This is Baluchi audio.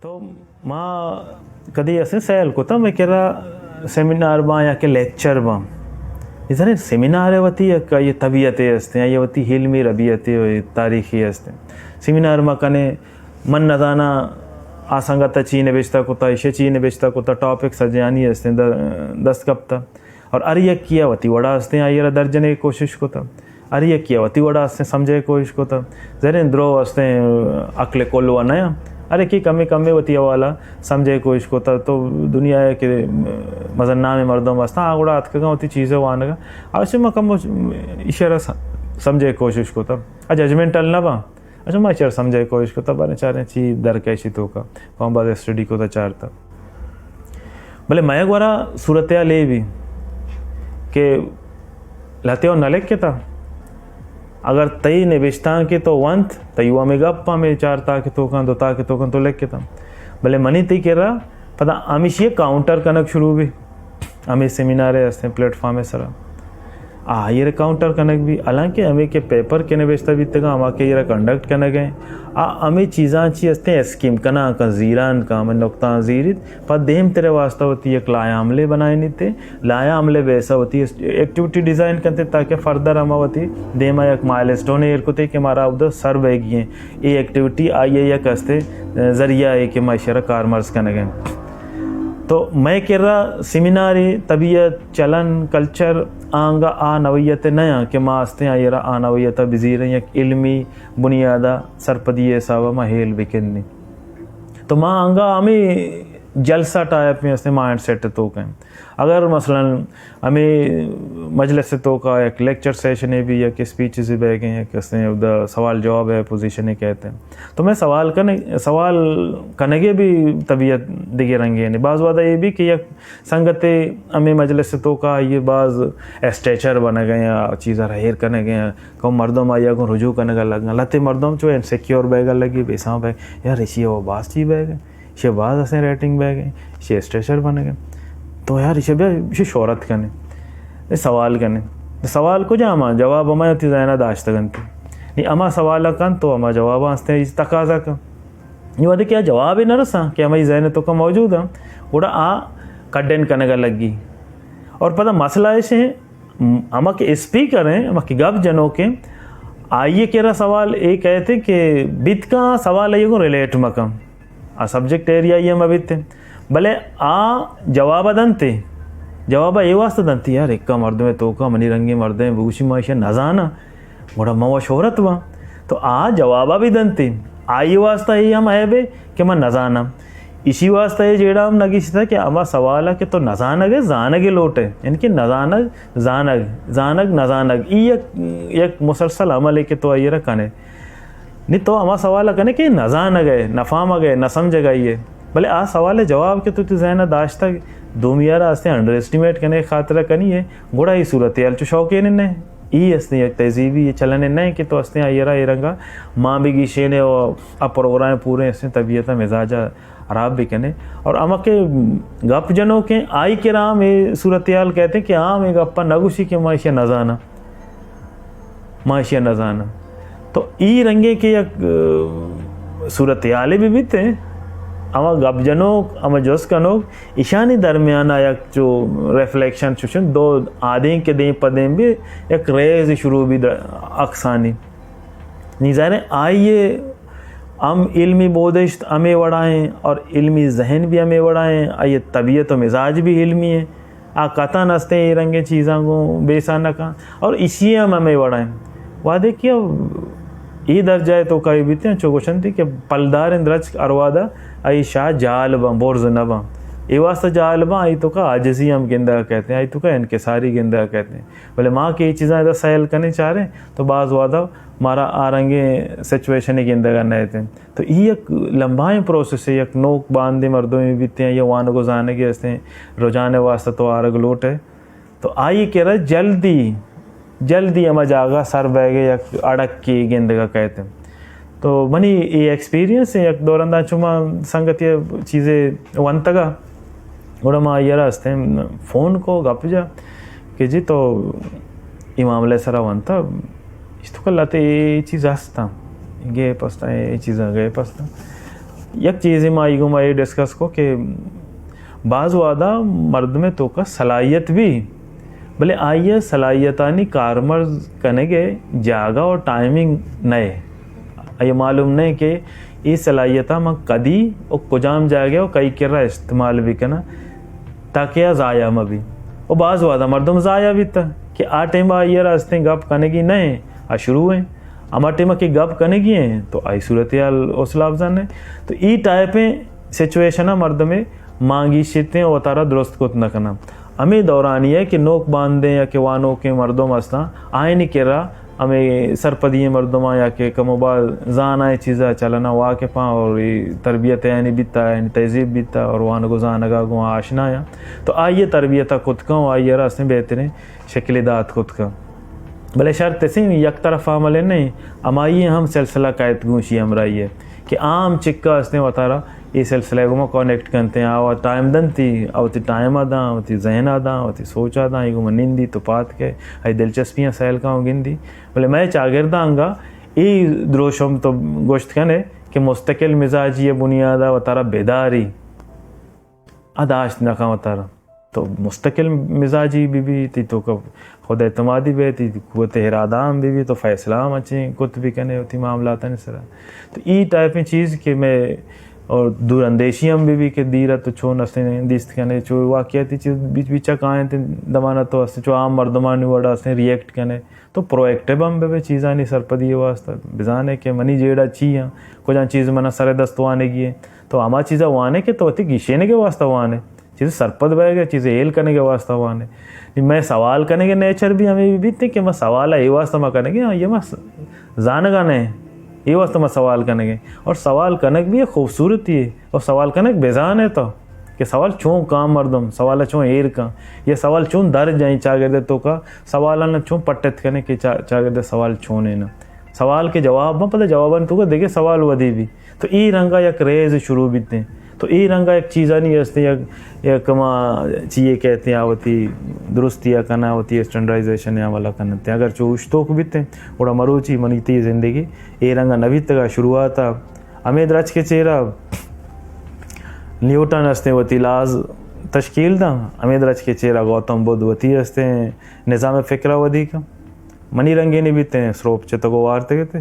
تو ما کدی اسے سیل کتا، مئے کرا سیمینار باں یا کہ لیکچر باں۔ اے زریں سیمینار ءِ وتی یک آئی طبیعتے ہستیں، آئی وتی علمی ربیتے و تاریخی ہستیں۔ سیمینار ما کنے، من نزاناں آ سنگت ءَ چی نبشتہ کتا، ایشی چی نبشتہ کتا، ٹاپک سجانی ہستیں د-، دست کپتا۔ اور ہر یکی ءَ وتی وڑا ہستیں آئی را درجنے کوشش کتا۔ ہر یکی ءَ وتی وڑا ہستیں سمجھے کوشش کتا۔ زریں درو ہستیں عقل کل و نیا۔ ہر یکی کمے کمے وتی حوالہ سمجھے کوشش کتا۔ تو دنیا ءَ کہ مزن نامیں مردم ہستاں، آ گڑا اتکگاں وتی چیزے وانگا۔ آ چہ ما کم ایشی را س-، سمجھے کوشش کتا۔ آ ججمنٹل نہ باں۔ اچھا، ما چر سمجھے کوشش کتا، بارے چاریں چی درکیشی توکا۔ پاں بعد اسٹڈی کتا چارتا۔ بلے مئے گورا صورتحال اے بی کہ لہتے و نہ لکھتا۔ اگر تئی نبشتانک تو ونت، تئی و ہمے گپ ہمے چار تاک توکاں، دو تاک توکاں تو لکھتا۔ بلے منی تئی کرا پدا ہمیشی کاؤنٹر کنگ شروع بی۔ ہمے سیمینار ءِ ہستیں پلیٹ فارم ءِ سرا آئی ءَ کاؤنٹر کنگ بی، حالانکہ ہمے کہ پیپر کہ نبشتہ بیتگاں، ہما کہ آئی ءَ کنڈکٹ کنگ ءَ، آ ہمے چیزاں چی ہستیں اسکیم کناں کن، زیران کن، ہمے نقطہاں زیریت، پد دیم ترے واسطہ وتی یک لائحہ عملے بنائینیت، لائحہ عملے بیسا وتی ایکٹیویٹی ڈیزائن کنت تاکہ فردر ہما وتی دیما یک مائل اسٹون ایر کتے کہ مارا اودا سر بیگی ہیں۔ اے ایکٹیویٹی آئی ءِ یک ہستے ذریعہ اے کہ ما ایشی را کارمرز کنگ ءَ۔ تو مئے کرا سیمیناری طبیعت، چلن، کلچر آنگا آ نوعیت نہ آں کہ ما ہستیں آئی را آ نوعیت ءَ بزیریں، یک علمی بنیاد ءَ سرپدی ءِ حساب ءَ ما ہیل بکنیں۔ تو ما آنگا ہمے جلسہ ٹائپ میں ہستیں مائنڈ سیٹ توک ہیں۔ اگر مثلاً ہمے مجلس توکا یک لیکچر سیشنے بی، یک اسپیچز بیگیں، یک ہستیں اودا سوال جواب ءِ پوزیشنے کہتے ہیں۔ تو مئے سوال کنے، سوال کنگے بی طبیعت دگہ رنگے نے۔ باز وعدہ اے بی کہ یک سنگتے ہمے مجلس توکا آئی باز اسٹیچر بنگے یا چیزا را ہیر کنگے، کم مردم آئی گوں رجوع کنگا لگا، لہتے مردم چو انسیکیور بیگا لگی، بیساں بیگ، یار ایشی وہ باز چی بیگے۔ شے باز اسیں ریٹنگ بیگ ہیں، شے اسٹریچر بنگ ہیں۔ تو یار، شے بیا، شے شہرت کنے۔ اے سوال کنے۔ سوال کجا ہما؟ جواب ہما تی ذہن داشتگ انت۔ نی ہما سوال کن تو ہما جواب ہستے تقاضا کن۔ نی وہدے کہ آ جواب نہ رساں کہ ہمائی ذہن توکا موجود ہیں، گڑا آ کڈن کنگا لگی۔ اور پدا مسئلہ ایش ہے، ہما کہ اسپیکر ہیں، ہما کہ گپ جنوک ہیں، آئی کرا سوال اے کہتے کہ بیت کا سوال آئی کو ریلیٹ مکن۔ آ سبجیکٹ ایریا ای ہم بیت، بلے آ جواب دنتے، جواب اے واسطہ دنتے، یار، اکا مردم توکا منی رنگیں مردم بگوشی ما ایشا نزاناں، گڑا ما و شہرت باں۔ تو آ جواب بھی دنتے، آئی واسطہ اے ہم عیب ہے کہ من نزاناں۔ ایشی واسطہ اے جیڑا ہم نگیشتا کہ ہما سوال ہے کہ تو نزانگ ہے، زانگ لوٹ ہے، یعنی کہ نزانگ، زانگ، زانگ، نزانگ، ای یک، یک مسلسل عمل ہے کہ تو آئی را کنے۔ نی تو ہما سوال ء کنے کہ نہ زانگ ء، نہ فہمگ ء، نہ سمجھگ ء ئے۔ بلے آ سوال ء جواب کہ تو تی ذہن ء داشتگ، دومی ء را استیں انڈر ایسٹیمیٹ کنگ ء خاطر ء کنی ئے، گڑا اے صورتحال چو شوقین نہ ایں۔ اے استیں یک تہذیبی چلن نہ ایں کہ تو استیں آئی ء را اے رنگ ء مان بہ گیشین ئے و آ پروگرام پوریں استیں طبیعت ء مزاج ء حراب بہ کن ئے۔ اور ہما کہ گپ جنوکیں آئی کرا ہم اے صورتحال کئیت کہ آ ہم اے گپ ء نہ گوشی کہ ما ایشی ء نہ زاناں۔ ما ایشی ء نہ زاناں۔ تو ای رنگیں کہ یک، ا، صورتحالے بہ بیت، ہما گپ جنوک، ہما جست کنوک، ایشانی درمیان ء یک چو ریفلیکشن چوشن دو آدینک دیم پہ دیم بی یک ریز شروع بی د-، عکسانی۔ نی ظاہر ہے آئی ء ہم علمی بودشت ہمے وڑا ہیں اور علمی ذہن بھی ہمے وڑا ہیں، آئی ء طبیعت و مزاج بھی علمی ہیں۔ آ قطعاً استیں اے رنگیں چیزاں گوں بیسان نہ کن۔ اور ایشی ہم ہمے وڑا ہیں۔ وہدے کہ اے درجہ ء توکا اے بیت انت، چو گوشنتی کہ پلداریں درچک ہر وہدا آئی شاہ جہل باں، برز نہ باں۔ اے واسطہ جہل باں، آئی توکا عاجزی ہم گندگ ء کئیت، آئی توکا انکساری گندگ ء کئیت۔ بلے ما کہ اے چیزاں ادا سیل کنیں چاریں، تو باز وہدا مارا آ رنگیں سچویشنے گندگ ء نئیت انت۔ تو ای یک لمبائیں پروسیسے، یک نوک باندیں مردمے بیتیں، آئی ء وانگ و زانگے استیں، رجحان ء واسطہ تو آرگ لوٹ ئے۔ تو آئی کرا جلدی، جلدی ہما جاگہ سر بئیگ ء یک اڑکے گندگ ء کئیت۔ تو منی اے ایکسپیرینس ء یک دوران داں چو ما سنگتے ء چیزے ونتگ ء، گڑا ما آئی ء را استیں فون کو گپ جا کہ جی تو اے معاملہ ء سرا ونتا، اشتو کل ات اے چیز ہستاں، گیپ ہستاں، اے چیزاں گیپ ہستاں۔ یک چیزے ما ای گوما اے ڈسکس کو کہ بعض وہدا مردمے توکا صلاحیت بی، بلے آئی ء صلاحیتانی کارمرز کنگ ء جاگہ و ٹائمنگ نئے۔ آئی ء معلوم نئے کہ اے صلاحیتاں من کدی و کجام جاگہ و کئی کرا استعمال بکناں تاکہ آ ضائع مہ بی۔ و بعض وہدا مردم ضائع بیتا کہ آ ٹائم آئی ء را استیں گپ کنگی نئے، آ شروع ہیں۔ ہما ٹائم کہ گپ کنگی ہیں تو آئی صورتحال حوصلہ افزا نئے۔ تو ای ٹائپیں سچویشن مردمے مانگیشتیں و وتارا درست کت نہ کناں۔ ہمے دورانی ہے کہ نوک باندیں یا کہ وانوکیں مردم ہستاں، آئینی کرا ہمے سرپدی مردماں یا کہ کم و باز زانائیں چیزا چلنا واقفاں اور ای تربیت یعنی بیتا، یعنی تہذیب بیتا اور وانگ و زانگا گوں آشنایاں۔ تو آئی تربیت کت کن و آئی را استیں بہتریں شکل دات کت کن۔ بلے شرط اسیں یک طرف عمل نہیں، ہمائی ہم سلسلہ قائد گوشی ہمراہی ہے کہ عام چکا استیں وتارا اے سلسلہ گوما کنیکٹ کنتے ہیں، آ ٹائم دنتی، آ وتی ٹائم آ داں، وتی ذہن آ داں، وتی سوچ آ داں، اے گوما نندی تو پات کے، اے دلچسپیاں سیل کاں گندی۔ بلے میں چاگرداں انگا اے دروشم تو گوشت کنے کہ مستقل مزاجی بنیادا وتارا بیداری اداشت نہ کاں وتارا۔ تو مستقل مزاجی بی بی، تی توکا خود اعتمادی بی، تی قوت ارادہ ہم بی بی، تو فیصلہ ہم اچیں کت بی کنے وتی معاملاتانی سرا۔ تو ای ٹائپیں چیز کہ میں اور دور اندیشی ہم بی بی کہ دیرا تو چون استیں دیست کنے، چو واقعاتی چیز بیچ بیچا کائیں تے دمانا تو استیں چو عام مردمانی وڑا استیں ریئیکٹ کنے۔ تو پرو ایکٹیو ہم بہ بے چیزانی سرپدی واسطہ، بزانے کہ منی جیڑا چی ہیں، کجا چیز منا سر دست وانگی ہے، تو ہما چیزا وانے کہ تو وتی گیشینگے واسطہ وانے۔ چیز سرپد بئیگ ء، چیز ہیل کنگ ء واسطہ وان ء۔ نی مئے سوال کنگ ء نیچر بھی ہمے بیت کہ ما سوال ء اے واسطہ ما کنگ ء، آئی ء ما س-، زانگ ء نہ ایں، اے واسطہ ما سوال کنگ ء۔ اور سوال کنگ بھی ایک خوبصورتی ہے، اور سوال کنگ بزان ہے تو کہ سوال چون کاں مردم، سوال ء چون ایر کاں، یا سوال چون درج ایں چاگرد ء توکا، سوال ء چون پٹت کنے کہ چا-، چاگرد ء سوال چون ہے نا۔ سوال کے جواب ما پتہ جوابانی توکا دگہ سوال ودی بھی۔ تو اے رنگا یک ریز شروع بیتیں۔ تو اے رنگا یک چیزانی ہستیں، یک، یک ما چیئے کہتے ہیں، آ وتی درستی ء کنا، وتی اسٹینڈرڈائزیشن ء حوالہ کنتے۔ اگر چو اوشتوک بیتیں، گڑا مروچی منی تی زندگی اے رنگا نہ بیتگا۔ شروعات ء ہمے درچکے چیرا نیوٹن ہستیں وتی لاز تشکیل داں، ہمے درچکے چیرا گوتم بدھ وتی ہستیں نظام فکر ء ودی کن۔ منی رنگینی بیتیں، سروپ چتگ و وارتگتے۔